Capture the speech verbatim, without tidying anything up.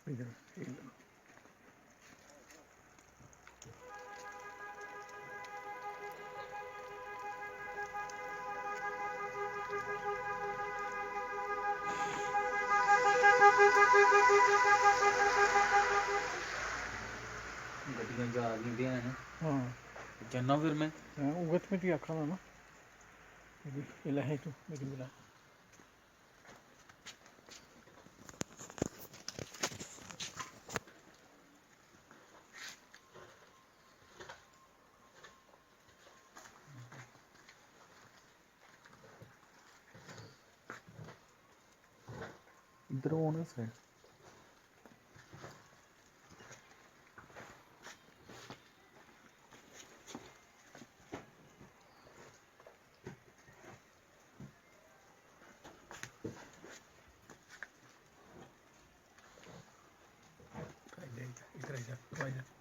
इधर, इधर। गड्डियां जा दियां ते हैन। हां। जन्ना फिर में। हां, उ'ऐ ते में तुगी आखा दा ना। एह् दिक्ख, एह् लै, तूं मेरी बुला। इद्धर होन इस side। इधर आ जा, इधर आ जा, तू आ जा।